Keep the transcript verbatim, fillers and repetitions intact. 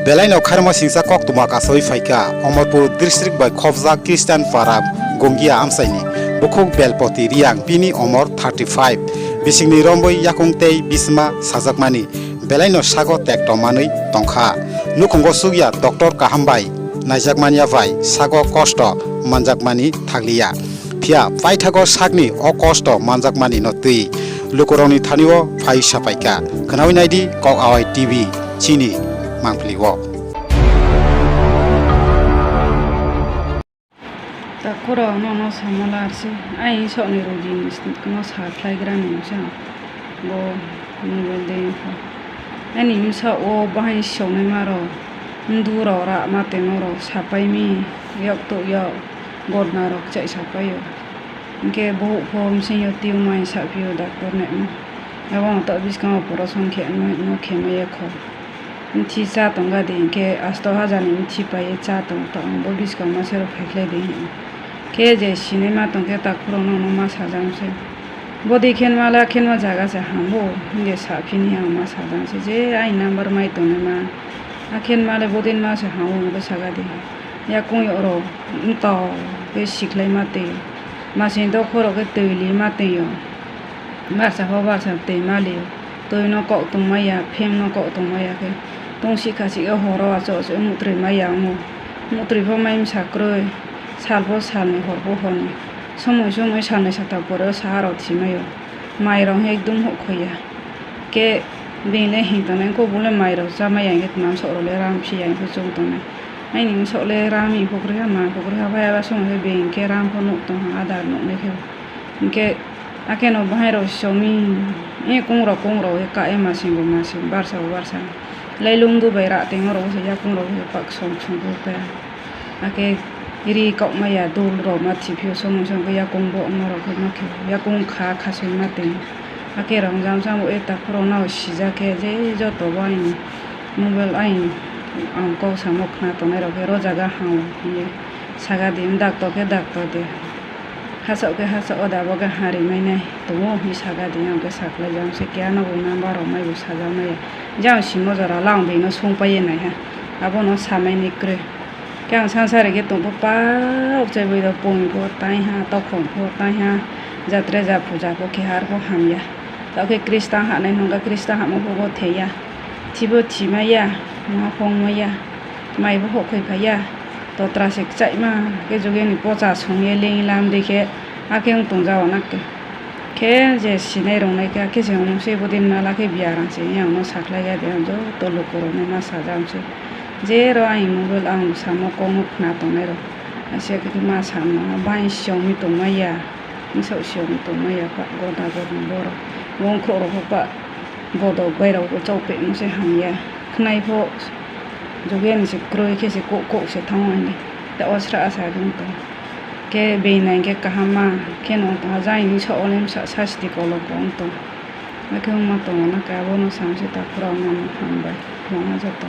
Belai no kharma singsa koktma kasoi phaikha Amarpur district bai khobjak Christian para Gongia amchai ni. Bukhuk Belpoti Reang, bini omor thirty five. Bising ni romboi yakoung tei bisma sajakmani belai no sago tekto manoi tongkha. Nukhungo sukya doctor kaham bai naijakmanya bai sago kosto manjakmani thakliya. Phiya paithago sakni o kosto manjakmani no twi lukurokni thani o phai sapaikha. Khnawi naidi Kok Awai TV chini mangpili o. Takhu rao, nono samala arse, aini saoh ni rugi no sakhlaigra ni se bo mobile de pho. Aini bsaoh wo bahai songnaima rao, mdu rao, rama temo rao sapai mi, yaktouh yag, godna rao kchaih sapai ou. Hing khe bohouh pho bsing yo tiu mai saphi ou doctor naimo. Abo no taoh buskang operation khe no khemai ya kho. Mthi chá tong ga di, hing khe asto hajar ni mthi pai ye chá tong, taoh bo buskang ma se rao phaikhlai di hing. Khe je sinaima tong khe takhu rao no no ma sajam se. Bodei khenma le khenma zaga se ham bo, hing je saphi ni ang ma sajam se je aini number mai tongnaima. A khenma le bodei ma se ham bo, bo saga di. Yakoung yag rao mtao khe sikhlai ma tei. Masing dokho rao khe toi li ma tei ou. Barsa pho barsa toi ma li ou. Toi no kaoh tongmai ya, phem no kaoh tongmai ya khe. Tong sihkha sih ye hor wo achouh achouh muhtroi mai ya ong ou. Muhtroi pho mai bsa kroi. Sal pho sal ni, hor pho hor ni. Somoi somoi sal noi sal tham pore wo saha rao thimai ou. Mai rao hing ekdom houhkhoi ya. Khe being le hing tongnai, khe bung le mai rao chámai ya hing khe tma bsaoh rao le ram phi ya hing pho choung tongnai. Aini bsaoh le ram hing pho kroi ha, ma pho kroi ha, phai aba somoi khe being khe ram pho nuh tong ha, adar nuhnai khe. Hing khe akhe no bahai rao song mi, e koung rao koung rao ye ka ye masing bo masing, barsa bo barsa. Lailung du bai rah tengmo rao bo se yakoung rao bo se pak song song bo pai. Akhe ri kaohmai ya, dul rao ma thiphi ou, somoi somoi khe yakoung bo ma rao khe ma khe, yakoung kha khasoi ma tei. Akhe rang jam sam bo e takhu rao no sija khe je joto bo aini mobile aini ang kau samo khna tongnai rao khe ro zaga hang hing ye saga di, doctor khe doctor de. Hasaoh khe hasaoh wo de, abo khe ha rimai nai tong ou hing saga di, ang khe sakhlai jam se keha no bo number rao mai bo sajam nai ya. Je ang simo jora lang being no sungpai ye nai ha, abo no samai ni kroi. Khe ang sansari khe tong pho pa, ukchai bai rao pung pho tang ha, tokhong pho tang ha, jatre ja puja pho khe har pho ham ya. Taoh khe Khristan hanai nung kha, Khristan hamo pho bo thei ya. Thi pho thimai ya, ma phongmai ya, mai pho houhkhoi phai ya. Totra se kchaihma, khe juge ni pocha song ye leing lam dei khe, akhe ong tong ja ou na khe. Khe je sinai rungnai khe, akhe se ong se bodei mala khe biaram se, ang no sakhlai ya de, ang joto luku rao no ma sajam se. Je rao aini mobile ang samo kau no khna tongnai rao. Ase khe ma samo, bai song mi tongmai ya, bsaoh song mi tongmai ya, pa goda goda bo rao. Bongkhrouh rao pho pa, bodo bai rao bo chau pehmo se ham ya. Khnai pho, juge ni se kroi khe se kouh kouh se thanng ou ni. Taoh wo srah sa dong tong. Khe being nai khe kaham ma, khe no tong ha, jang ni saoh wo le bsa sasti kolom kong tong. Akhe ongma tong ou na khe abo no sam se takhu rao no hambai, mungha joto.